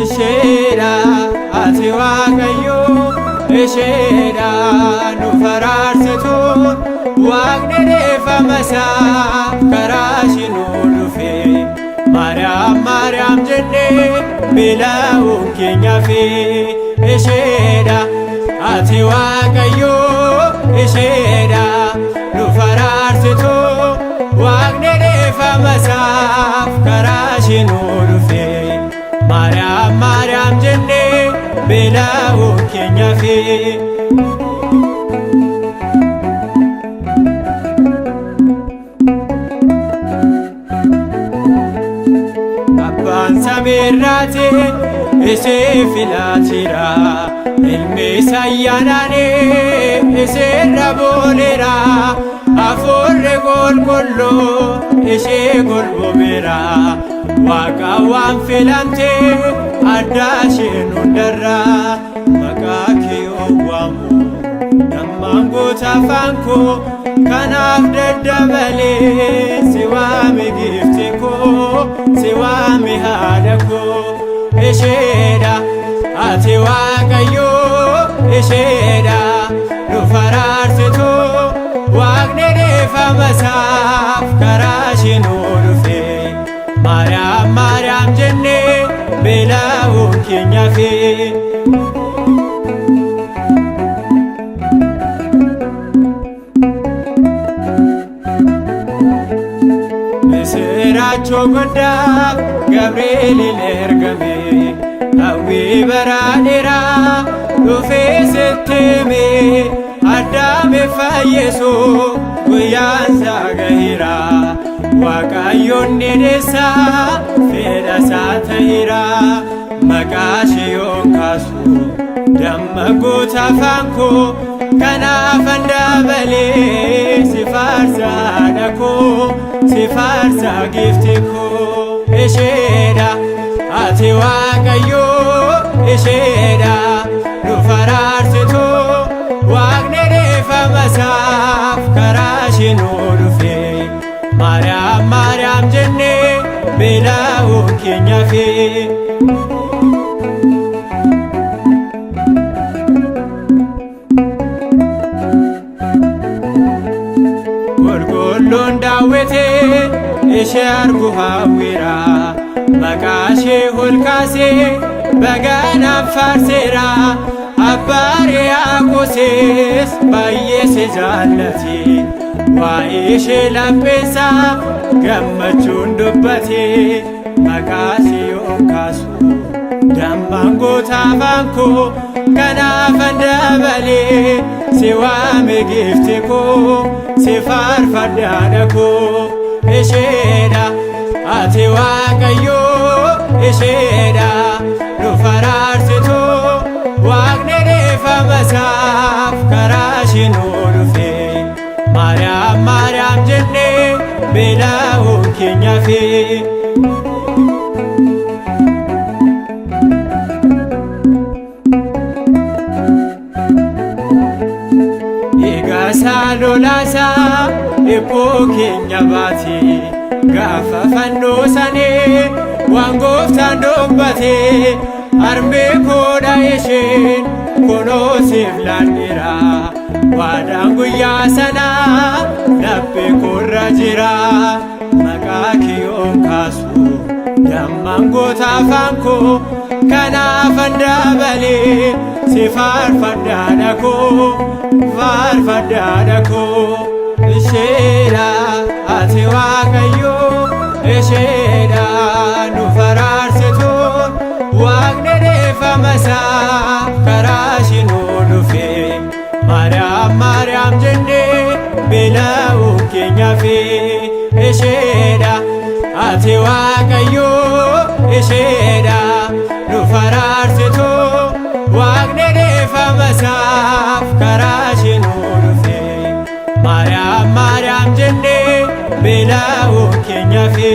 Isheedha ati Waaqayyo, isheedha nu faraarsitu. Waaqni dhiifama isaa karaa ishii nu dhufe. Maariyaam Maariyaam jennee beela'uun keenya fi isheedha ati Waaqayyo, isheedha nu faraarsitu. Waaqni dhiifama isaaf karaa ishii nu dhufe. Maariyaam Maariyaam jennee beela'uun keenya fi. Abbaan samiirraati ishee filaatira, ilmi isa ayyaanaani isheerra booleera, hafuurri qulqulluu ishee golbomeera. Waaqa waan filamte addaa isheen hundarra, maqaa kee waamu dammaan goota afaan koo. Kanaaf daddabalee si waame giifti koo, si waame haadha koo. Isheedha ati Waaqayyo, isheedha nu faraarsitu. Waaqni dhiifama isaaf karaa ishee nu dhufe. Maariyaam Maariyaam jennee beela'uun keenya fi. Misiraachoo guddaaf Gabri'eeliin ergame, hawwii bara dheeraa dhufee sitti hime. Addaame fayyisu guyyaan isaa gaheera, Waaqayyoon ni dheessaa fedha isaa ta'eera. Maqaa ishee yoon kaasu damma goota afaan koo, kanaafan dabalee si faarsa haadha koo, si faarsa giifti koo. Isheedha ati Waaqayyo, isheedha nu faraarsitu. Waaqni dhiifama isaaf karaa ishee nu dhufe. Maariyaam Maariyaam jennee beela'uun keenya fi. Qulqulluun daawwitee ishee argu hawwiira, maqaa ishee ol kaasee baganaan faarseera. Abbaa Riyaaqoosis baay'ee si jaallate, waa'ee ishee lapheessaa gammachuun dubbate. Maqaa ishee yoon kaasu dammaan goota afaan koo, kanaafan dabalee si waame giifti koo, si faarfadha haadha koo. Isheedha ati Waaqayyo, isheedha nu faraarsitu. Waaqni dhiifama isaaf karaa ishee nu dhufe. Maariyaam Maariyaam jennee beela'uun keenya fi. Dhiigasaa lolaasaa dhiphuu keenya baate, gaafa fannoo sanii waan gooftaan dubbate. Harmee koodha isheen kunoo siif laadheera, waadaan guyyaa sanaa laphee koorra jira. Maqaa kee yoon kaasu dammaan goota afaan koo, kanaafan dabalee si faarfadha haadha koo, faarfadha haadha koo. Isheedha ati Waaqayyo, isheedha nu faraarsitu. Waaqni dhiifama isaa karaa ishee nu dhufe. Maariyaam Maariyaam jennee beela'uun keenya fi. Isheedha Haati Waaqayyoo isheedha nu faraarsitu, Waaqni dhiifama isaaf karaa ishee nu dhufe. Maariyaam, Maariyaam jennee beela'uu keenya fi